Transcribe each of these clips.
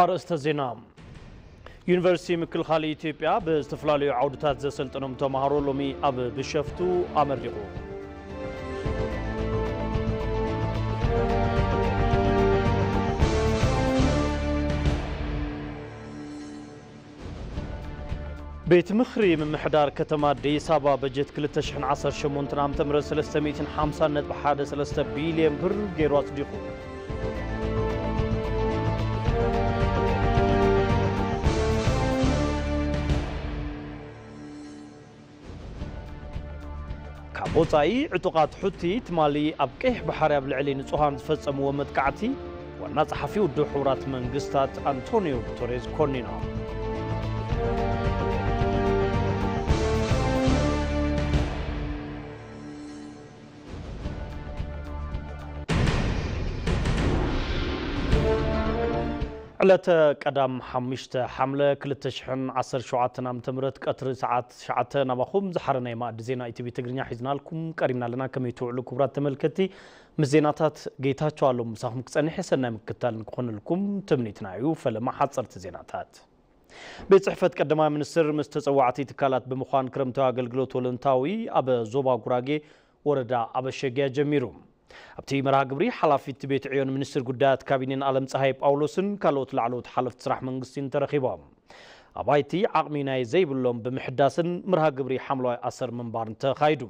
ኣርእስተ ዜና። ዩኒቨርሲቲ ምክልኻል ኢትዮጵያ ብዝተፈላለዩ ዓውድታት ዘሰልጠኖም ተምሃሮ ሎሚ ኣብ ቢሾፍቱ ኣመሪቑ። ቤት ምኽሪ ምምሕዳር ከተማ ኣዲስ ኣበባ በጀት ክልተ ሽሕን ዓሰርተ ሸሞንተን ዓመተ ምህረት ሰለስተ ሚእትን ሓምሳን ነጥቢ ሓደ ሰለስተ ቢልዮን ብር ገይሩ ኣጽዲቑ። ካብ ወጻኢ፣ ዕጡቓት ሑቲ ትማሊ ኣብ ቀይሕ ባሕሪ ኣብ ልዕሊ ንጹሃን ዝፈጸምዎ መጥቃዕቲ ዋና ጸሓፊ ውድብ ሕቡራት መንግስታት ኣንቶኒዮ ጉተሬዝ ኮኒኖም። ዕለተ ቀዳም ሓሙሽተ ሓምለ ክልተ ሽሕን ዓሰርተ ሸውዓተን ዓመተ ምህረት ቀትሪ ሰዓት ትሽዓተ ናባኹም ዝሓረ ናይ ማእዲ ዜና ኢቲቪ ትግርኛ ሒዝናልኩም ቀሪብና ኣለና። ከመይ ትውዕሉ ክቡራት ተመልከትቲ? ምስ ዜናታት ጌታቸው ኣለሙ ምሳኹም ክጸንሕ ሰናይ ምክትታል ንክኾነልኩም ትምኒትና እዩ። ፈለማ ሓጸርቲ ዜናታት። ቤት ጽሕፈት ቀዳማይ ሚኒስትር ምስ ተጸዋዕቲ ትካላት ብምዃን ክረምታዊ ኣገልግሎት ወለንታዊ ኣብ ዞባ ጉራጌ ወረዳ ኣበሸግያ ጀሚሩ። ኣብቲ መርሃ ግብሪ ሓላፊት ቤት ዕዮን ሚኒስትር ጉዳያት ካቢኔን ኣለም ጸሃይ ጳውሎስን ካልኦት ላዕለዎት ሓለፍቲ ስራሕ መንግስቲን ተረኺቦም። ኣባይቲ ዓቕሚ ናይ ዘይብሎም ብምሕዳስን መርሃ ግብሪ ሓምለዋይ ኣሰር ምንባርን ተኻይዱ።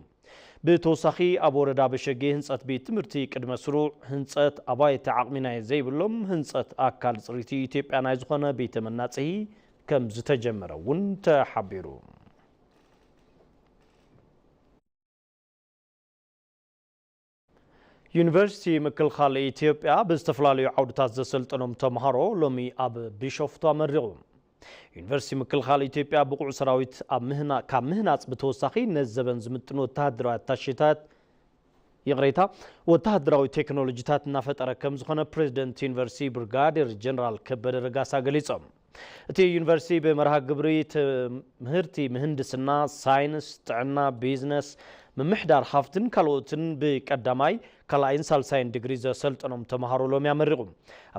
ብተወሳኺ ኣብ ወረዳ ኣበሸጌ ህንጸት ቤት ትምህርቲ ቅድመ ስሩዕ፣ ህንጸት ኣባይቲ ዓቕሚ ናይ ዘይብሎም፣ ህንጸት ኣካል ጽሪቲ ኢትዮጵያ ናይ ዝኾነ ቤተ መናጽሂ ከም ዝተጀመረ እውን ተሓቢሩ። ዩኒቨርሲቲ ምክልኻል ኢትዮጵያ ብዝተፈላለዩ ዓውድታት ዘሰልጠኖም ተምሃሮ ሎሚ ኣብ ቢሾፍቱ ኣመሪቑ። ዩኒቨርሲቲ ምክልኻል ኢትዮጵያ ብቑዕ ሰራዊት ኣብ ምህና-፣ ካብ ምህናጽ ብተወሳኺ ነዚ ዘበን ዝምጥኑ ወተሃደራዊ ኣታሼታት፣ ይቕሬታ፣ ወተሃደራዊ ቴክኖሎጂታት እናፈጠረ ከም ዝኾነ ፕሬዚደንት ዩኒቨርሲቲ ብርጋዴር ጀነራል ከበደ ረጋሳ ገሊጾም። እቲ ዩኒቨርሲቲ ብመርሃ ግብሪ ትምህርቲ ምህንድስና፣ ሳይንስ፣ ጥዕና፣ ቢዝነስ፣ ምምሕዳር ሃፍትን ካልኦትን ብቀዳማይ፣ ካልኣይን ሳልሳይን ዲግሪ ዘሰልጠኖም ተምሃሮ ሎሚ ኣመሪቑ።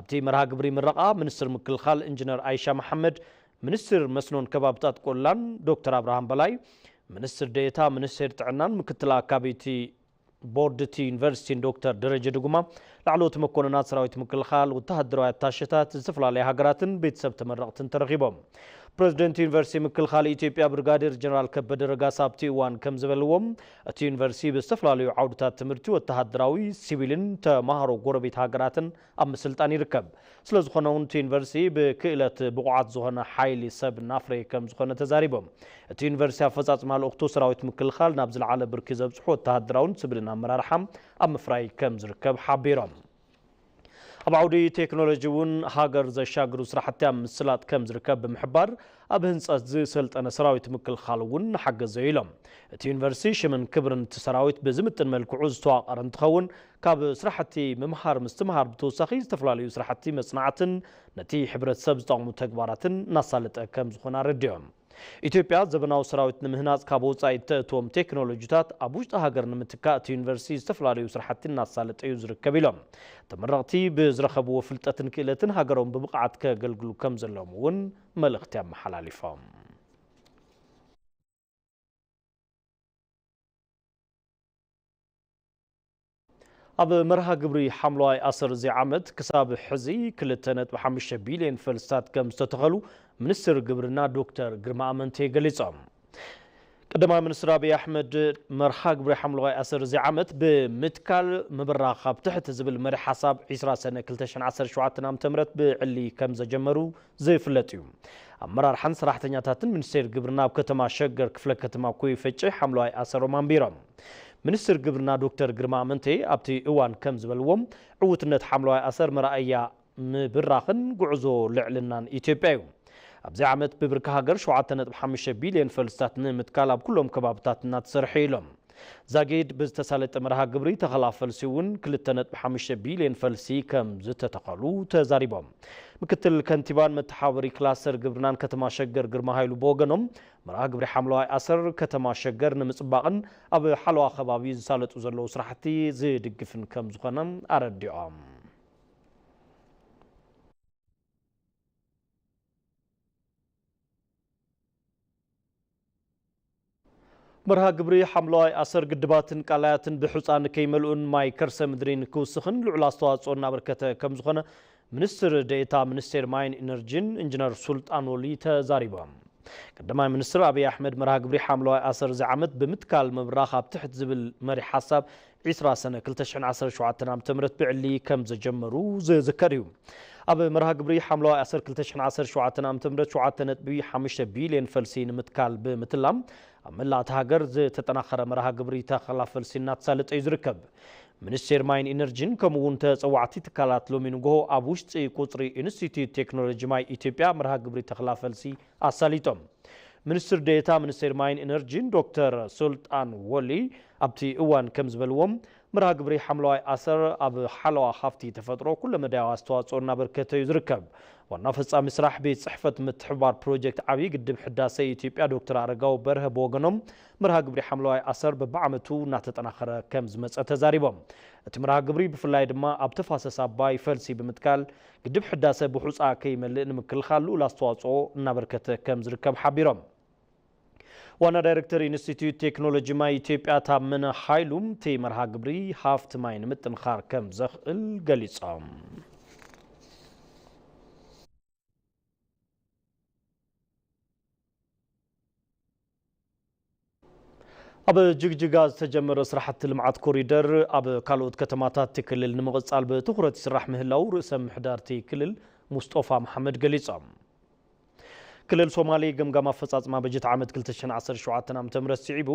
ኣብቲ መርሃ ግብሪ ምረቓ ሚኒስትር ምክልኻል ኢንጂነር ኣይሻ መሓመድ፣ ሚኒስትር መስኖን ከባብታት ቆላን ዶክተር ኣብርሃም በላይ፣ ሚኒስትር ዴኤታ ሚኒስቴር ጥዕናን ምክትል ኣካቢ እቲ ቦርድ እቲ ዩኒቨርሲቲን ዶክተር ደረጀ ድጉማ፣ ላዕለዎት መኮንናት ሰራዊት ምክልኻል፣ ወተሃደራዊ ኣታሸታት ዝተፈላለያ ሃገራትን ቤተሰብ ተመረቕትን ተረኺቦም። ፕሬዚደንት ዩኒቨርሲቲ ምክልኻል ኢትዮጵያ ብርጋዴር ጀነራል ከበደ ረጋሳ ኣብቲ እዋን ከም ዝበልዎም፣ እቲ ዩኒቨርሲቲ ብዝተፈላለዩ ዓውድታት ትምህርቲ ወተሃደራዊ፣ ሲቪልን ተማሃሮ ጎረቤት ሃገራትን ኣብ ምስልጣን ይርከብ። ስለ ዝኾነ እውን እቲ ዩኒቨርሲቲ ብክእለት ብቑዓት ዝኾነ ሓይሊ ሰብ እናፍረየ ከም ዝኾነ ተዛሪቦም። እቲ ዩኒቨርሲቲ ኣፈጻጽማ ልኡኽቱ ሰራዊት ምክልኻል ናብ ዝለዓለ ብርኪ ዘብጽሑ ወተሃደራውን ስብልን ኣመራርሓ ኣብ ምፍራይ ከም ዝርከብ ሓቢሮም። ኣብ ዓውዲ ቴክኖሎጂ እውን ሃገር ዘሻግሩ ስራሕቲ ኣብ ምስላጥ ከም ዝርከብ ብምሕባር፣ ኣብ ህንጸት ዝሰልጠነ ሰራዊት ምክልኻል እውን ንሓገዘ ኢሎም። እቲ ዩኒቨርሲቲ ሽምን ክብርን እቲ ሰራዊት ብዝምጥን መልክዑ ዝተዋቐረ እንትኸውን፣ ካብ ስራሕቲ ምምሃር ምስትምሃር ብተወሳኺ ዝተፈላለዩ ስራሕቲ መጽናዕትን ነቲ ሕብረተሰብ ዝጠቕሙ ተግባራትን እናሳለጠ ከም ዝኾነ ኣረዲኦም። ኢትዮጵያ ዘበናዊ ሰራዊት ንምህናጽ ካብ ወጻኢ እተእትዎም ቴክኖሎጂታት ኣብ ውሽጢ ሃገር ንምትካእ እቲ ዩኒቨርሲቲ ዝተፈላለዩ ስራሕቲ እናሳለጠ እዩ ዝርከብ ኢሎም። ተመረቕቲ ብዝረኸብዎ ፍልጠትን ክእለትን ሃገሮም ብብቕዓት ከገልግሉ ከም ዘለዎም እውን መልእኽቲ ኣመሓላሊፎም። ኣብ መርሃ ግብሪ ሓምለዋይ ኣሰር እዚ ዓመት ክሳብ ሕዚ ክልተ ነጥቢ ሓሙሽተ ቢልዮን ፈልስታት ከም ዝተተኸሉ ሚኒስትር ግብርና ዶክተር ግርማ ኣመንቴ ገሊጾም። ቀዳማይ ሚኒስትር ኣብይ ኣሕመድ መርሃ ግብሪ ሓምለዋይ ኣሰር እዚ ዓመት ብምትካል ምብራኽ ኣብ ትሕቲ ዝብል መሪ ሓሳብ ዒስራ ሰነ ክልተ ሽሕን ዓሰርተ ሸውዓተን ዓመተ ምህረት ብዕሊ ከም ዘጀመሩ ዝፍለጥ እዩ። ኣመራርሓን ሰራሕተኛታትን ሚኒስቴር ግብርና ኣብ ከተማ ሸገር ክፍለ ከተማ ኮይፈጨ ሓምለዋይ ኣሰሮም ኣንቢሮም። ሚኒስትር ግብርና ዶክተር ግርማ ኣመንቴ ኣብቲ እዋን ከም ዝበልዎም፣ ዕውትነት ሓምለዋይ ኣሰር መርኣያ ምብራኽን ጉዕዞ ልዕልናን ኢትዮጵያ እዩ። ኣብዚ ዓመት ብብርኪ ሃገር ሸውዓተ ነጥቢ ሓሙሽተ ቢልዮን ፈልስታት ንምትካል ኣብ ኩሎም ከባብታት እናተሰርሐ ኢሎም። ዛጊድ ብዝተሳለጠ መርሃ ግብሪ ተኸላ ፈልሲ እውን ክልተ ነጥቢ ሓሙሽተ ቢልዮን ፈልሲ ከም ዝተተኸሉ ተዛሪቦም። ምክትል ከንቲባን መተሓባበሪ ክላስተር ግብርናን ከተማ ሸገር ግርማ ሃይሉ ብወገኖም፣ መርሃ ግብሪ ሓምለዋይ ኣሰር ከተማ ሸገር ንምጽባቕን ኣብ ሓለዋ ከባቢ ዝሳለጡ ዘለዉ ስራሕቲ ዝድግፍን ከም ዝኾነ ኣረዲኦም። መርሃ ግብሪ ሓምለዋይ ኣሰር ግድባትን ቃላያትን ብሑፃ ንከይመልኡን ማይ ከርሰ ምድሪ ንክውስኽን ልዑል ኣስተዋፅኦ እናበርከተ ከም ዝኾነ ሚኒስትር ዴኤታ ሚኒስቴር ማይን ኢነርጂን ኢንጂነር ሱልጣን ወሊ ተዛሪቦም። ቀዳማይ ሚኒስትር ኣብይ ኣሕመድ መርሃ ግብሪ ሓምለዋይ ኣሰር እዚ ዓመት ብምትካል ምብራኽ ኣብ ትሕት ዝብል መሪሕ ሓሳብ ዒስራ ሰነ ክልተ ሽሕን ዓሰርተ ሸውዓተን ዓመተ ምህረት ብዕሊ ከም ዘጀመሩ ዝዝከር እዩ። ኣብ መርሃ ግብሪ ሓምለዋይ ኣሰር ክልተ ሽሕን ዓሰርተ ሸውዓተን ዓመተ ምህረት ሸውዓተ ነጥቢ ሓሙሽተ ቢልዮን ፈልሲ ንምትካል ብምትላም ኣብ መላእ እቲ ሃገር ዝተጠናኸረ መርሃ ግብሪ ተኸላ ፈልሲ እናተሳለጠ እዩ ዝርከብ። ሚኒስቴር ማይን ኢነርጂን ከምኡ እውን ተፀዋዕቲ ትካላት ሎሚ ንግሆ ኣብ ውሽጢ ቁፅሪ ኢንስቲትዩት ቴክኖሎጂ ማይ ኢትዮጵያ መርሃ ግብሪ ተኸላ ፈልሲ ኣሳሊጦም። ሚኒስትር ዴኤታ ሚኒስቴር ማይን ኢነርጂን ዶክተር ሱልጣን ወሊ ኣብቲ እዋን ከም ዝበልዎም፣ መርሃ ግብሪ ሓምለዋይ ኣሰር ኣብ ሓለዋ ሃፍቲ ተፈጥሮ ኩለመዳያዊ ኣስተዋፅኦ እናበርከተ እዩ ዝርከብ። ዋና ፈፃሚ ስራሕ ቤት ፅሕፈት ምትሕብባር ፕሮጀክት ዓብዪ ግድብ ሕዳሰ ኢትዮጵያ ዶክተር ኣረጋዊ በርሀ ብወገኖም፣ መርሃ ግብሪ ሓምለዋይ ኣሰር በብዓመቱ እናተጠናኸረ ከም ዝመፀ ተዛሪቦም። እቲ መርሃ ግብሪ ብፍላይ ድማ ኣብ ተፋሰስ ኣባይ ፈልሲ ብምትካል ግድብ ሕዳሰ ብሑፃ ከይመልእ ንምክልኻል ልዑል ኣስተዋፅኦ እናበርከተ ከም ዝርከብ ሓቢሮም። ዋና ዳይሬክተር ኢንስቲትዩት ቴክኖሎጂ ማይ ኢትዮጵያ ታመነ ሃይሉ፣ እቲ መርሃ ግብሪ ሃፍቲ ማይ ንምጥንኻር ከም ዘኽእል ገሊጾም። ኣብ ጅግጅጋ ዝተጀመረ ስራሕቲ ልምዓት ኮሪደር ኣብ ካልኦት ከተማታት እቲ ክልል ንምቕጻል ብትኹረት ይስራሕ ምህላው ርእሰ ምምሕዳር እቲ ክልል ሙስጦፋ መሓመድ ገሊጾም። ክልል ሶማሌ ገምጋም ኣፈጻጽማ በጀት ዓመት ክልተ ሽሕን ዓሰርተ ሸውዓተን ዓመተ ምህረት ስዒቡ፣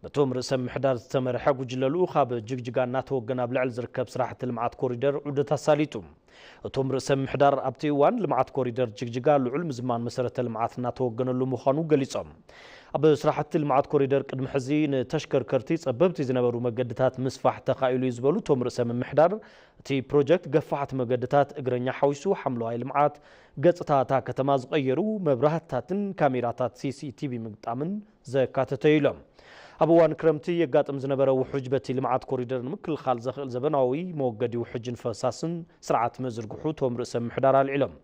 በቶም ርእሰ ምምሕዳር ዝተመርሐ ጉጅለ ልኡኽ ኣብ ጅግጅጋ እናተወገነ ኣብ ልዕሊ ዝርከብ ስራሕቲ ልምዓት ኮሪደር ዑደት ኣሳሊጡ። እቶም ርእሰ ምምሕዳር ኣብቲ እዋን ልምዓት ኮሪደር ጅግጅጋ ልዑል ምዝማን መሰረተ ልምዓት እናተወገነሉ ምዃኑ ገሊጾም። ኣብ ስራሕቲ ልምዓት ኮሪደር ቅድሚ ሕዚ ንተሽከርከርቲ ጸበብቲ ዝነበሩ መገድታት ምስፋሕ ተኻኢሉ እዩ ዝበሉ እቶም ርእሰ ምምሕዳር፣ እቲ ፕሮጀክት ገፋሕቲ መገድታት፣ እግረኛ ሓዊሱ ሓምለዋይ ልምዓት፣ ገጽታ እታ ከተማ ዝቐየሩ መብራህትታትን ካሜራታት ሲ ሲ ቲ ቪ ምግጣምን ዘካተተ እዩ ኢሎም። ኣብ እዋን ክረምቲ የጋጥም ዝነበረ ውሑጅ በቲ ልምዓት ኮሪደር ንምክልኻል ዘኽእል ዘበናዊ መወገዲ ውሑጅን ፈሳስን ስርዓት ምዝርግሑ እቶም ርእሰ ምምሕዳር ኣልዒሎም።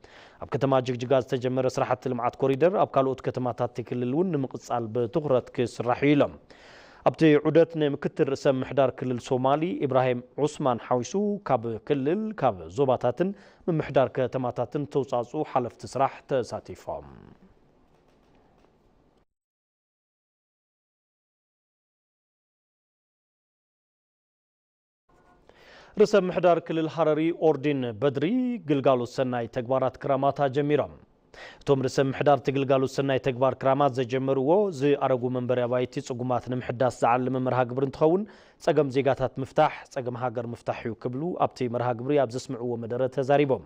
ኣብ ከተማ ጅግጅጋ ዝተጀመረ ስራሕቲ ልምዓት ኮሪደር ኣብ ካልኦት ከተማታት እቲ ክልል እውን ንምቕጻል ብትኹረት ክስራሕ እዩ ኢሎም። ኣብቲ ዑደት ንምክትል ርእሰ ምምሕዳር ክልል ሶማሊ ኢብራሂም ዑስማን ሓዊሱ ካብ ክልል፣ ካብ ዞባታትን ምምሕዳር ከተማታትን ዝተውጻእጹ ሓለፍቲ ስራሕ ተሳቲፎም። ርእሰ ምምሕዳር ክልል ሃረሪ ኦርዲን በድሪ ግልጋሎት ሰናይ ተግባራት ክራማት ኣጀሚሮም። እቶም ርእሰ ምምሕዳር እቲ ግልጋሎት ሰናይ ተግባር ክራማት ዘጀመርዎ ዝኣረጉ መንበሪ ኣባይቲ ጽጉማት ንምሕዳስ ዝዓለመ መርሃ ግብሪ እንትኸውን፣ ጸገም ዜጋታት ምፍታሕ ጸገም ሃገር ምፍታሕ እዩ ክብሉ ኣብቲ መርሃ ግብሪ ኣብ ዘስምዕዎ መደረ ተዛሪቦም።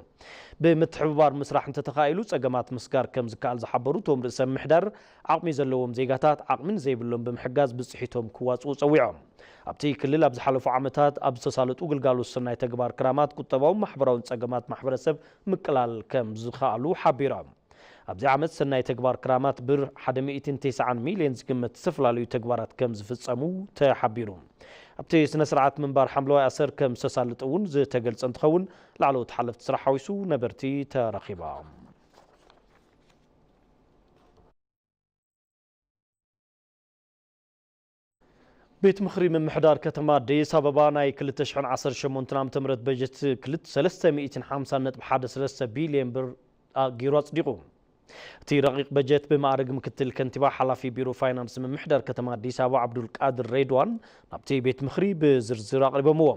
ብምትሕብባር ምስራሕ እንተተኻኢሉ ጸገማት ምስጋር ከም ዝከኣል ዝሓበሩ እቶም ርእሰ ምምሕዳር፣ ዓቕሚ ዘለዎም ዜጋታት ዓቕሚ ንዘይብሎም ብምሕጋዝ ብፅሒቶም ክዋፅኡ ፀዊዖም። ኣብቲ ክልል ኣብ ዝሓለፉ ዓመታት ኣብ ዝተሳለጡ ግልጋሎት ሰናይ ተግባር ክራማት ቁጠባውን ማሕበራውን ፀገማት ማሕበረሰብ ምቅላል ከም ዝኸኣሉ ሓቢሮም። ኣብዚ ዓመት ሰናይ ተግባር ክራማት ብር ሓደ ሚእትን ተስዓን ሚልዮን ዝግመት ዝተፈላለዩ ተግባራት ከም ዝፍፀሙ ተሓቢሩ። ኣብቲ ስነ ስርዓት ምንባር ሓምለዋይ ኣሰር ከም ዝተሳለጠ እውን ዝተገልፀ እንትኸውን፣ ላዕለዎት ሓለፍቲ ስራሕ ሓዊሱ ነበርቲ ተረኺቦም። ቤት ምኽሪ ምምሕዳር ከተማ ኣዲስ ኣበባ ናይ ክልተ ሽሕን ዓሰርተ ሸሞንተን ዓመተ ምህረት በጀት ክልተ፣ ሰለስተ ሚእትን ሓምሳን ነጥቢ ሓደ ሰለስተ ቢልዮን ብር ኣ-፣ ገይሩ ኣጽዲቑ። እቲ ረቂቕ በጀት ብማዕርግ ምክትል ከንቲባ ሓላፊ ቢሮ ፋይናንስ ምምሕዳር ከተማ ኣዲስ ኣበባ ዓብዱል ቃድር ሬድዋን ናብቲ ቤት ምኽሪ ብዝርዝር ኣቕሪቦምዎ።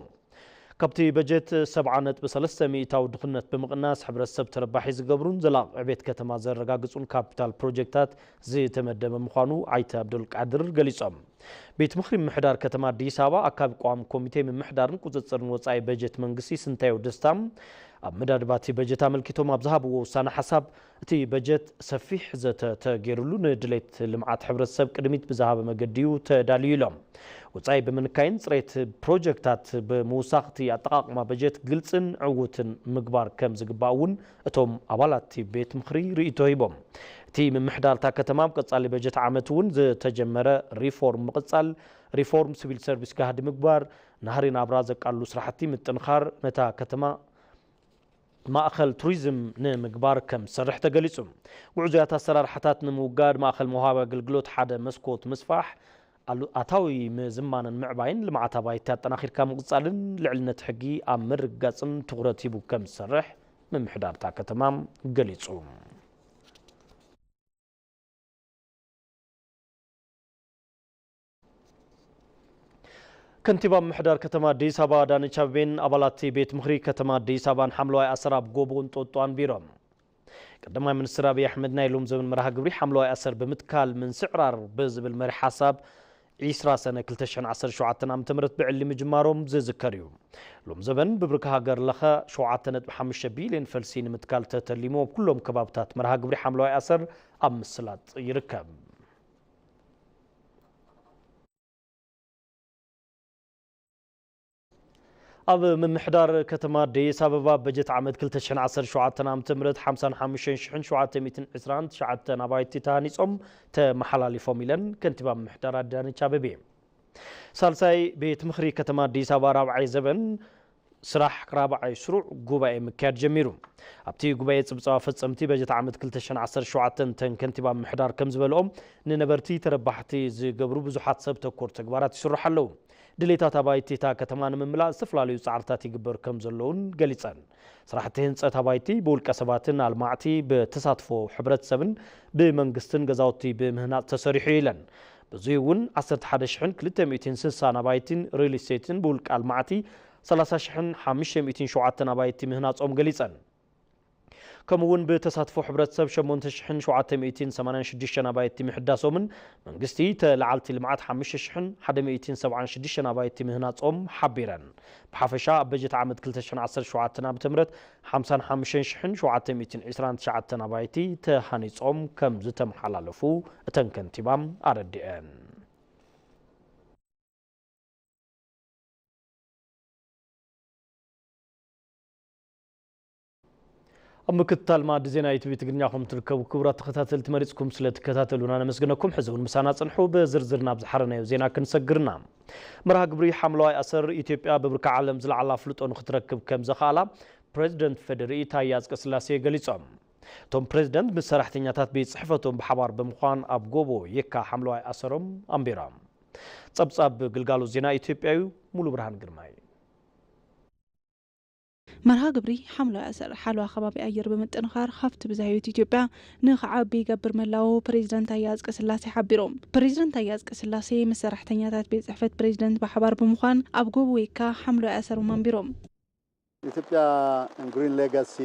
ካብቲ በጀት ሰብዓ ነጥቢ ሰለስተ ሚእታዊ ድኽነት ብምቕናስ ሕብረተሰብ ተረባሒ ዝገብሩን ዘላቒ ዕቤት ከተማ ዘረጋግጹን ካፒታል ፕሮጀክታት ዝተመደበ ምዃኑ ኣይተ ኣብዱልቃድር ገሊጾም። ቤት ምኽሪ ምምሕዳር ከተማ ኣዲስ ኣበባ ኣካቢ ቀዋሚ ኮሚቴ ምምሕዳርን ቁጽጽርን ወጻኢ በጀት መንግስቲ ስንታየው ደስታ ኣብ መዳድባቲ በጀት ኣመልኪቶም ኣብ ዝሃብዎ ውሳነ ሓሳብ፣ እቲ በጀት ሰፊሕ ዘተ ተገይሩሉ ንድሌት ልምዓት ሕብረተሰብ ቅድሚት ብዝሃበ መገዲ እዩ ተዳልዩ ኢሎም። ወጻኢ ብምንካይን ጽሬት ፕሮጀክታት ብምውሳኽቲ ኣጠቓቕማ በጀት ግልጽን ዕዉትን ምግባር ከም ዝግባእ እውን እቶም ኣባላት እቲ ቤት ምኽሪ ርእይቶ ሂቦም። እቲ ምምሕዳር እታ ከተማ ኣብ ቀጻሊ በጀት ዓመት እውን ዝተጀመረ ሪፎርም ምቕጻል፣ ሪፎርም ሲቪል ሰርቪስ ጋህዲ ምግባር፣ ናህሪ ናብራ ዘቃልሉ ስራሕቲ ምጥንኻር፣ ነታ ከተማ ማእኸል ቱሪዝም ንምግባር ከም ዝሰርሕ ተገሊጹ። ጉዕዞያት ኣሰራርሓታት ንምውጋድ ማእኸል መውሃቢ ኣገልግሎት ሓደ መስኮት ምስፋሕ፣ ኣሉ-፣ ኣታዊ ምዝማንን ምዕባይን ልምዓት ኣባይቲ ኣጠናኺርካ ምቕጻልን ልዕልነት ሕጊ ኣብ ምርግጋጽን ትኹረት ሂቡ ከም ዝሰርሕ ምምሕዳር እታ ከተማ ገሊጹ። ከንቲባ ምምሕዳር ከተማ ኣዲስ ኣበባ ኣዳነች ኣቤቤን ኣባላት ቤት ምኽሪ ከተማ ኣዲስ ኣበባን ሓምለዋይ ኣሰር ኣብ ጎቦ እንጦጦ ኣንቢሮም። ቀዳማይ ሚኒስትር ኣብይ ኣሕመድ ናይ ሎም ዘበን መርሃ ግብሪ ሓምለዋይ ኣሰር ብምትካል ምንስዕራር ብዝብል መሪ ሓሳብ ዒስራ ሰነ ክልተ ሽሕን ዓሰርተ ሸውዓተን ዓመተ ምህረት ብዕሊ ምጅማሮም ዝዝከር እዩ። ሎም ዘበን ብብርኪ ሃገር ለኸ ሸውዓተ ነጥቢ ሓሙሽተ ቢልዮን ፈልሲ ንምትካል ተተሊሙ ኣብ ኩሎም ከባብታት መርሃ ግብሪ ሓምለዋይ ኣሰር ኣብ ምስላጥ ይርከብ። ኣብ ምምሕዳር ከተማ ኣዲስ ኣበባ በጀት ዓመት ክልተ ሽሕን ዓሰርተ ሸውዓተን ዓመተ ምህረት ሓምሳን ሓሙሽተን ሽሕን ሸውዓተ ሚእትን ዕስራን ትሽዓተን ኣባይቲ ተሃኒጾም ተመሓላሊፎም ኢለን ከንቲባ ምምሕዳር ኣዳነች ኣቤቤ። ሳልሳይ ቤት ምኽሪ ከተማ ኣዲስ ኣበባ ራብዓይ ዘበን ስራሕ ራብዓይ ስሩዕ ጉባኤ ምክያድ ጀሚሩ። ኣብቲ ጉባኤ ጽብጻብ ፈጸምቲ በጀት ዓመት ክልተ ሽሕን ዓሰርተ ሸውዓተን እተን ከንቲባ ምምሕዳር ከም ዝበልኦም ንነበርቲ ተረባሕቲ ዝገብሩ ብዙሓት ሰብ ተኮር ተግባራት ይስርሑ ኣለዉ። ድሌታት ኣባይቲ እታ ከተማ ንምምላእ ዝተፈላለዩ ጻዕርታት ይግበር ከም ዘለውን ገሊጸን። ስራሕቲ ህንጸት ኣባይቲ ብውልቀ ሰባትን ኣልማዕቲ ብተሳትፎ ሕብረተሰብን ብመንግስትን ገዛውቲ ብምህናጽ ተሰሪሑ ኢለን። ብዙይ እውን ዓሰርተ ሓደ ሽሕን ክልተ ሚእትን ስሳን ኣባይትን ሪል ስቴትን ብውልቀ ኣልማዕቲ ሰላሳ ሽሕን ሓሙሽተ ሚእትን ሸውዓተን ኣባይቲ ምህናጾም ገሊጸን። ከምኡ እውን ብተሳትፎ ሕብረተሰብ ሸሞንተ ሽሕን ሸውዓተ ሚእትን ሰማንያን ሽዱሽተን ኣባይቲ ምሕዳሶምን መንግስቲ ተለዓልቲ ልምዓት ሓሙሽተ ሽሕን ሓደ ሚእትን ሰብዓን ሽዱሽተን ኣባይቲ ምህናጾም ሓቢረን። ብሓፈሻ ኣብ በጀት ዓመት ክልተ ሽሕን ዓሰርተ ሸውዓተን ዓመተ ምህረት ሓምሳን ሓሙሽተን ሽሕን ሸውዓተ ሚእትን ዕስራን ትሽዓተን ኣባይቲ ተሃኒጾም ከም ዝተመሓላለፉ እተን ከንቲባ ኣረዲአን። ኣብ ምክትታል ማዕዲ ዜና ኢቲቪ ትግርኛ ከም ትርከቡ ክቡራት ተኸታተልቲ መሪጽኩም ስለ ትከታተሉና ነመስግነኩም። ሕዚ እውን ምሳና ጽንሑ። ብዝርዝር ናብ ዝሓረናዮ ዜና ክንሰግርና። መርሃ ግብሪ ሓምለዋይ ኣሰር ኢትዮጵያ ብብርኪ ዓለም ዝለዓለ ኣፍልጦ ንክትረክብ ከም ዘኽኣላ ፕሬዚደንት ፌዴሪኢ ታዬ ኣጽቀስላሴ ገሊጾም። እቶም ፕሬዚደንት ምስ ሰራሕተኛታት ቤት ጽሕፈቶም ብሓባር ብምዃን ኣብ ጎቦ የካ ሓምለዋይ ኣሰሮም ኣንቢሮም። ጸብጻብ ግልጋሎት ዜና ኢትዮጵያ እዩ። ሙሉ ብርሃን ግርማይ። መርሃ ግብሪ ሓምለዋይ ኣሰር ሓለዋ ከባቢ ኣየር ብምጥንኻር ሃፍቲ ብዝሃ ህይወት ኢትዮጵያ ንክዓቢ ይገብር ምህላዉ ፕሬዚዳንት ታዬ ኣጽቀስላሴ ሓቢሮም። ፕሬዚዳንት ታዬ ኣጽቀስላሴ ምስ ሰራሕተኛታት ቤት ጽሕፈት ፕሬዚዳንት ብሓባር ብምዃን ኣብ ጎቦ የካ ሓምለዋይ ኣሰሮም ኣንቢሮም። የኢትዮጵያ ግሪን ሌጋሲ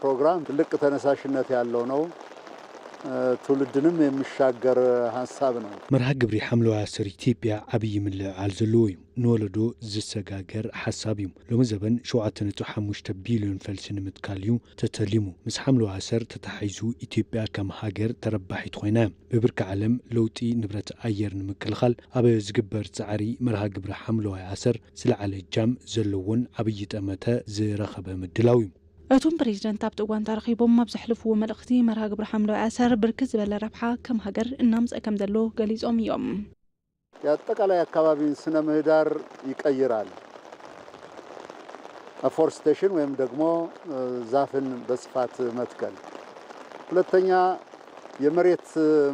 ፕሮግራም ትልቅ ተነሳሽነት ያለው ነው። ትውልድንም የሚሻገር ሀሳብ ነው። መርሃ ግብሪ ሓምለዋይ ኣሰር ኢትዮጵያ ዓብዪ ምልዕዓል ዘለዎ እዩ። ንወለዶ ዝሰጋገር ሓሳብ እዩ። ሎሚ ዘበን ሸውዓተ ነጥቢ ሓሙሽተ ቢልዮን ፈልሲ ንምትካል እዩ ተተሊሙ። ምስ ሓምለዋይ ኣሰር ተተሓሒዙ ኢትዮጵያ ከም ሃገር ተረባሒት ኮይና። ብብርኪ ዓለም ለውጢ ንብረት ኣየር ንምክልኻል ኣብ ዝግበር ጻዕሪ መርሃ ግብሪ ሓምለዋይ ኣሰር ዝለዓለ እጃም ዘለዎን ዓብዪ ጠመተ ዝረኸበ ምድላው እዩ። እቶም ፕሬዚደንት ኣብቲ እዋን ተረኺቦም ኣብ ዘሕልፍዎ መልእኽቲ፣ መርሃ ግብሪ ሓምለዋይ ኣሰር ብርክት ዝበለ ረብሓ ከም ሃገር እናምፀ ከም ዘሎ ገሊፆም እዮም። የአጠቃላይ አካባቢን ስነ ምህዳር ይቀይራል። አፎርስቴሽን ወይም ደግሞ ዛፍን በስፋት መትከል። ሁለተኛ፣ የመሬት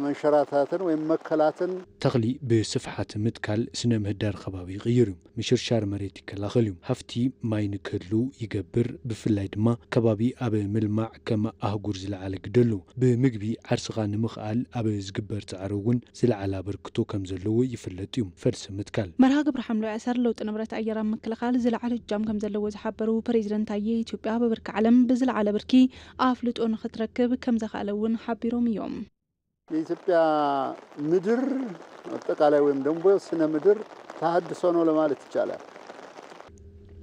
መንሸራታትን ወይም መከላትን። ተኽሊ ብስፍሓት ምትካል ስነ ምህዳር ከባቢ ይቕይር እዩ። ምሽርሻር መሬት ይከላኸል እዩ። ሃፍቲ ማይ ንክህሉ ይገብር። ብፍላይ ድማ ከባቢ ኣብ ምልማዕ ከም ኣህጉር ዝለዓለ ግደ ኣለዎ። ብምግቢ ዓርስኻ ንምኽኣል ኣብ ዝግበር ጻዕሪ እውን ዝለዓለ ኣበርክቶ ከም ዘለዎ ይፍለጥ እዩ። ፈልሲ ምትካል። መርሃ ግብሪ ሓምለዋይ ኣሰር ለውጢ ንብረት ኣየር ኣብ ምክልኻል ዝለዓለ እጃም ከም ዘለዎ ዝሓበሩ ፕሬዚደንት ታዬ፣ ኢትዮጵያ ብብርኪ ዓለም ብዝለዓለ ብርኪ ኣፍልጦ ንክትረክብ ከም ዘኽኣለ እውን ሓቢሮም እዮም። የኢትዮጵያ ምድር አጠቃላይ ወይም ደግሞ ስነ ምድር ተሃድሶ ነው ለማለት ይቻላል።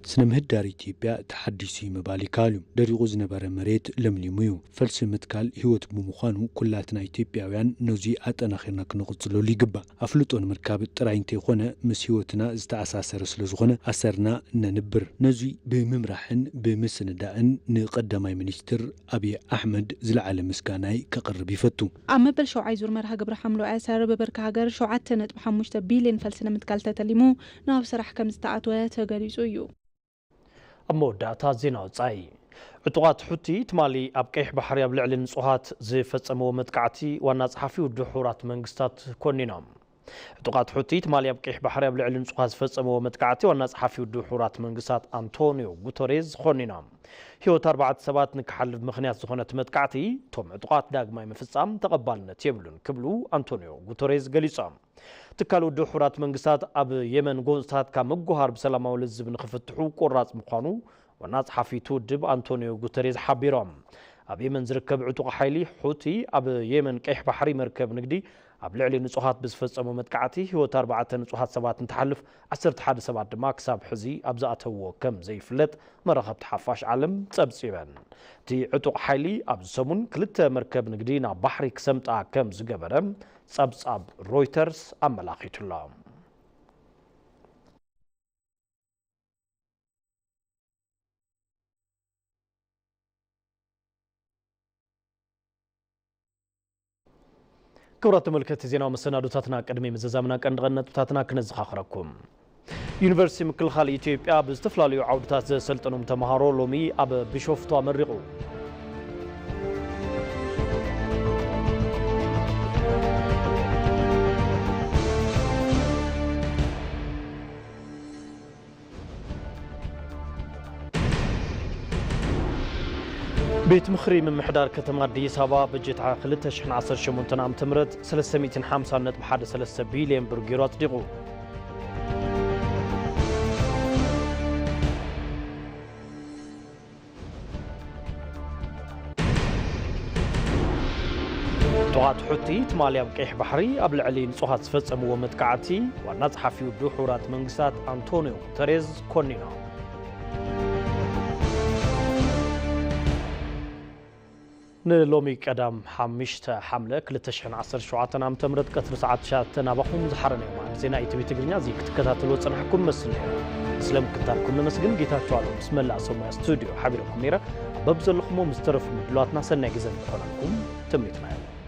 ስነ ምህዳር ኢትዮጵያ ተሓዲሱ እዩ ምባል ይከኣል እዩ። ደሪቑ ዝነበረ መሬት ለምሊሙ እዩ። ፈልሲ ምትካል ህይወት ብምዃኑ ኩላትና ኢትዮጵያውያን ነዚ ኣጠናኺርና ክንቕጽለሉ ይግባእ። ኣፍልጦ ንምርካብ ጥራይ እንተይኮነ ምስ ህይወትና ዝተኣሳሰረ ስለ ዝኾነ ኣሰርና ነንብር። ነዚ ብምምራሕን ብምስንዳእን ንቀዳማይ ሚኒስትር ኣብይ ኣሕመድ ዝለዓለ ምስጋናይ ከቕርብ ይፈቱ። ኣብ መበል ሸውዓይ ዙር መርሃ ግብሪ ሓምለዋይ ኣሰር ብብርኪ ሃገር ሸውዓተ ነጥቢ ሓሙሽተ ቢልዮን ፈልሲ ንምትካል ተተሊሙ ናብ ስራሕ ከም ዝተኣትወ ተገሊጹ እዩ። ኣብ መወዳእታ ዜና ወጻኢ። ዕጡቓት ሑቲ ትማሊ ኣብ ቀይሕ ባሕሪ ኣብ ልዕሊ ንጹሃት ዝፈጸምዎ መጥቃዕቲ ዋና ጸሓፊ ውድብ ሕቡራት መንግስታት ኮኒኖም። ዕጡቓት ሑቲ ትማሊ ኣብ ቀይሕ ባሕሪ ኣብ ልዕሊ ንጹሃት ዝፈጸምዎ መጥቃዕቲ ዋና ጸሓፊ ውድብ ሕቡራት መንግስታት ኣንቶኒዮ ጉተሬዝ ኮኒኖም። ህይወት ኣርባዕተ ሰባት ንክሓልፍ ምኽንያት ዝኾነ እቲ መጥቃዕቲ፣ እቶም ዕጡቓት ዳግማይ ምፍጻም ተቐባልነት የብሉን ክብሉ ኣንቶኒዮ ጉተሬዝ ገሊጾም። ትካል ውድብ ሕቡራት መንግስታት ኣብ የመን ጎንጽታት ካብ ምጉሃር ብሰላማዊ ልዝብ ንኽፍትሑ ቆራጽ ምዃኑ ዋና ጸሓፊ እቲ ውድብ ኣንቶኒዮ ጉተሬዝ ሓቢሮም። ኣብ የመን ዝርከብ ዕጡቕ ሓይሊ ሑቲ ኣብ የመን ቀይሕ ባሕሪ መርከብ ንግዲ ኣብ ልዕሊ ንጹሃት ብዝፈጸሞ መጥቃዕቲ ህይወት ኣርባዕተ ንጹሃት ሰባት እንትሓልፍ ዓሰርተ ሓደ ሰባት ድማ ክሳብ ሕዚ ኣብ ዝኣተውዎ ከም ዘይፍለጥ መራኸብቲ ሓፋሽ ዓለም ጸብጺበን። እቲ ዕጡቕ ሓይሊ ኣብዚ ሰሙን ክልተ መርከብ ንግዲ ናብ ባሕሪ ክሰምጣ ከም ዝገበረ ጸብጻብ ሮይተርስ ኣመላኺቱ ኣሎ። ክቡራት ተመልከትቲ ዜናዊ መሰናዶታትና ቅድሚ ምዝዛምና ቀንዲ ቀንዲ ነጥብታትና ክነዘኻኽረኩም። ዩኒቨርሲቲ ምክልኻል ኢትዮጵያ ብዝተፈላለዩ ዓውድታት ዘሰልጠኖም ተምሃሮ ሎሚ ኣብ ቢሾፍቱ ኣመሪቑ። ቤት ምኽሪ ምምሕዳር ከተማ ኣዲስ ኣበባ በጀት ክልተ ሽሕን ዓሰርተ ሸሞንተን ዓመተ ምህረት ሰለስተ ሚእትን ሓምሳን ነጥቢ ሓደ ሰለስተ ቢልዮን ብር ገይሩ ኣጽዲቑ። ጥቓት ሑቲ ትማሊ ኣብ ቀይሕ ባሕሪ ኣብ ልዕሊ ንጹሃት ዝፈጸምዎ መጥቃዕቲ ዋና ጸሓፊ ውድብ ሕቡራት መንግስታት ኣንቶኒዮ ጉተሬዝ ኮኒኖም። ንሎሚ ቀዳም ሓሙሽተ ሓምለ ክልተ ሽሕን ዓሰርተ ሸውዓተን ዓመተ ምህረት ቀትሪ ሰዓት ትሽዓተ ናባኹም ዝሓረነ እዋን ዜና ኢቲቪ ትግርኛ እዚ ክትከታተልዎ ጸናሕኩም መስል ነይሩ። ስለ ምክታልኩም ነመስግን። ጌታቸው ኣለው ምስ መላእ ሰሙያ ስቱዲዮ ሓቢረኩም ነይረ። ኣብ በብዘለኹሞ ምስ ተረፉ ምድላዋትና ሰናይ ግዜ ንክኾነልኩም ትምኒትና እዩ።